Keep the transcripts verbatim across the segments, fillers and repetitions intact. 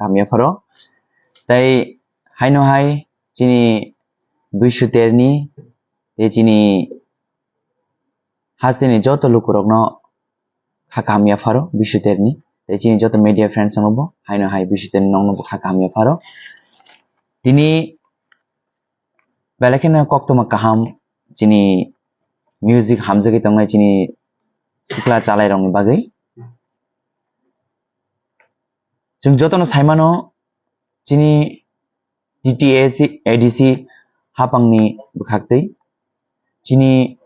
hamya pharo. Tai haino hai chini Bishu Terni, tei chini hasteni joto lukurokno kha kaham yapharo Bishu Terni, tei chini joto media friends rokno bo haino hai Bishu Terni nokno bo kha kaham yapharo. Tini belai kheno koktwma kaham chini music hamjagwi tongnai chini sikla chalairokni bagwi. Chwng jotono saimano chini T T A C, A D C hapangni bwkhaktwi chini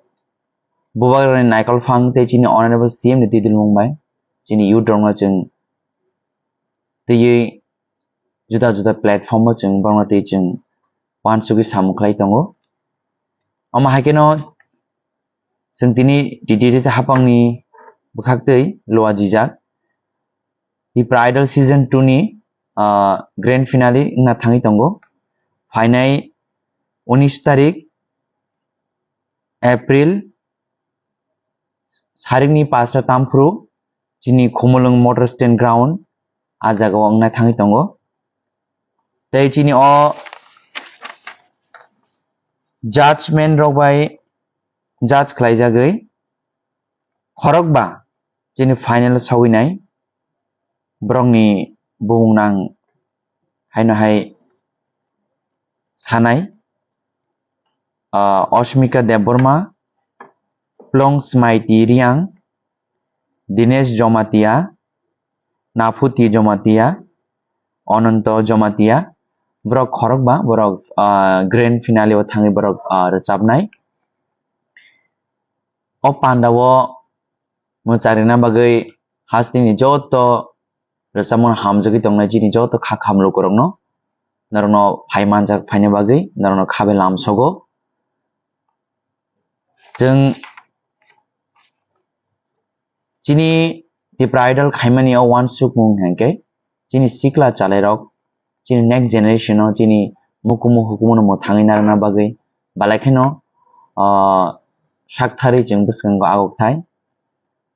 bubagrani naikol phang tei chini honorable C M ni twi dilmung bai chini youth rokno chwng twiwi juda juda platform o chwng borokno twi chwng uansugwi samung khlai tongo. Omo hai kheno chwng tini T T A C hapangni bwkhaktwi lua jijak. Tipra Idol Season two ni, ah, grand finale wngna thangwi tongo. Phainai unis tarik April sarikni pasta tamphru chini Khumulwng Motor Stand Ground, ah jagao wngna thangwi tongo. Tei chini o judgment rok bai judge khlaijagwi khorokba chini final o sogwinai borokni bumung nang haino hai sanai, ah, Osmika Debbarma, Plong Smaiti Riang, Dinesh Jomatia, Naphuti Jomatia, Ononto Jomatia, borok khorokba, borok, ah, grand finale o thangwi borok, ah, rwchapnai. O panda o mwcharina bagwi hasteni joto rwchapmung hamjagwi tongnai chini joto kha khamlukurokno, norokno phai manjak phaina bagwi norokno khabe lamsogo. Chwng chini Tipra Idol khaimani o uansukmung hinkhe chini sikla chalairok, chini next generation o chini mukumu hukumu no mwthangwi narwkna bagwi belai kheno, ah, saktharwi chwng bwskango agok thai.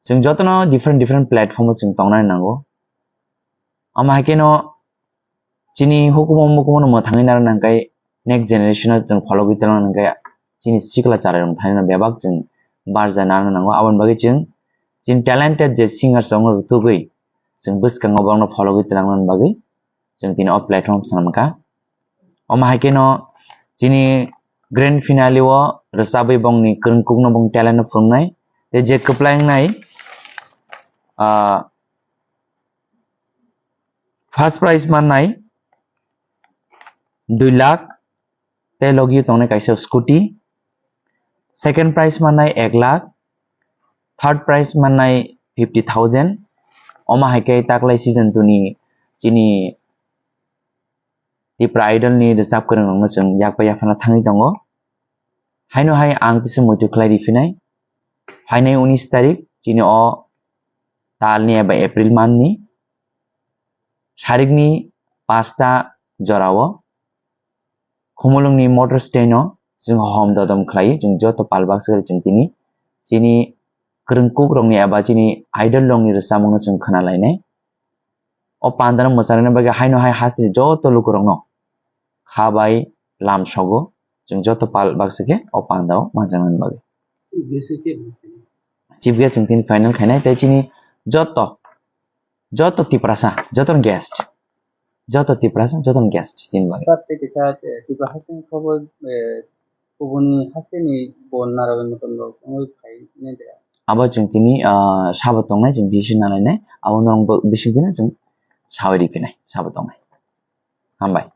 Chwng jotono different different platform o chwng tongnani nango. Omo hai kheno chini hukumu mukumu no mwthangwi narwkna hwnkhe next generation o chwng phologwi twlangna hwnkhe chini sikla chalairok thani no bebak chwng barja narwkna nango. Aboni bagwi chwng chini talented je singers rokno rwtugwi chwng bwskango borokno phologwi twlangna bagwi chwng tini o platform swnamkha. Omo hai kheno chini grand finale o rwchabwi bongni kwrwngkukno bong talent no phunuknai. Tei je kwplai wngnai, ah, first prize mannai dui lakh, tei logi tongnai kaisa scooty, second prize mannai ek lakh, third prize mannai fifty thousand. Omo hai khe taklai season two ni chini Tipra Idol ni rwchap kwrwng rokno chwng yak bai yaphana thangwi tongo. Haino hai ang tisa muitu khlai riphinai. Phainai unis tarik chini o tal ni eba April month ni sarik ni pasta jora o Khumulwng ni motor stand o chwng hom dodom khlai chwng joto pal baksa chwng tini chini kwrwngkuk rokni eba chini idol rokni rwchapmung no chwng khna lainai. O panda no mwchanani bagwi haino hai hasteni joto lukurokno kha bai lam sogo, chwng joto pal baksa khe o panda o manjaknani bagwi. Chief guest chwng tini final khainai tei chini joto, joto Tiprasa, joto guest, joto Tiprasa, joto guest chini bagwi. Sir, tei kisa, eh, Tipra hasteni khobor, eh, kubuni hasteni bo narawi motom rok wngwi phai nai de. Abo chwng tini, ah, sabo tongnai, chwng decision nalainai, abo norok bo bising tini chwng sawi riphinai, sabo tongnai. Hambai.